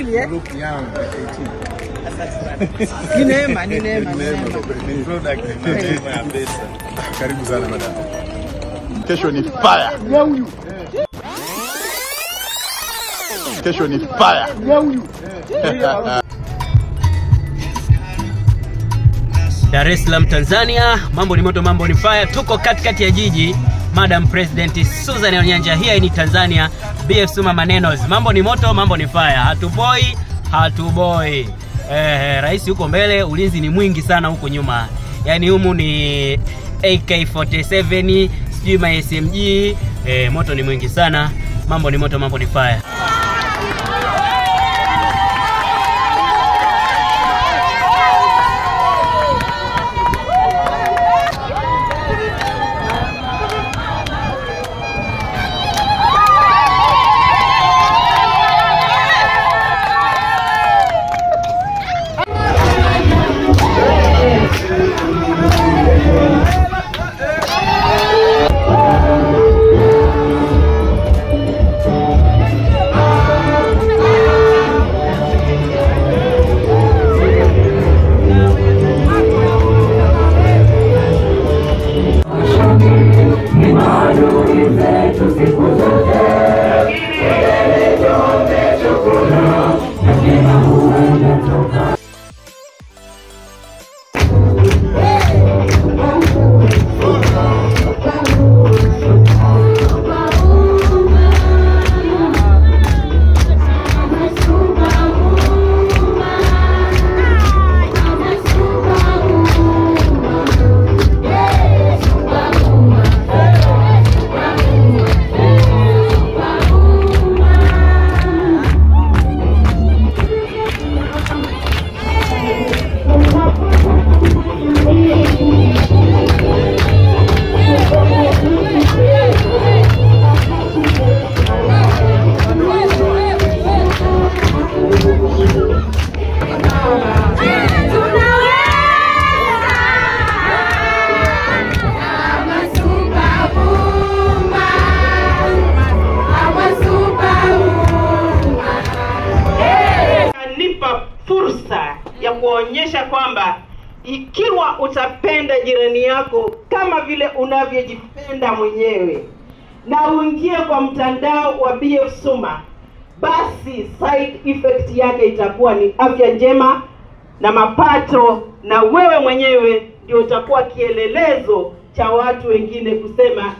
12 eh? Look young at 18. Asante sana. Ni neema, ni neema, ni neema. Ni product neema ya pesa. Karibu sana madam. Kesho ni fire. Kesho ni fire. Dar es Salaam, Tanzania, mambo ni moto, mambo ni fire. Tuko katikati ya jiji. Madam President Susan Onyanja here in Tanzania. BF Suma Manenos. Mambo ni moto, mambo ni fire. Hatuboi, hatuboi. Rais yuko mbele, ulinzi ni mwingi sana huko nyuma. Yaani humu ni AK47, sijui ma SMG, moto ni mwingi sana. Mambo ni moto, mambo ni fire. Fursa ya kuonyesha kwamba ikiwa utapenda jirani yako kama vile unavyojipenda mwenyewe na uingie kwa mtandao wa BF Suma, basi side effect yake itakuwa ni afya njema na mapato, na wewe mwenyewe ndio utakuwa kielelezo cha watu wengine kusema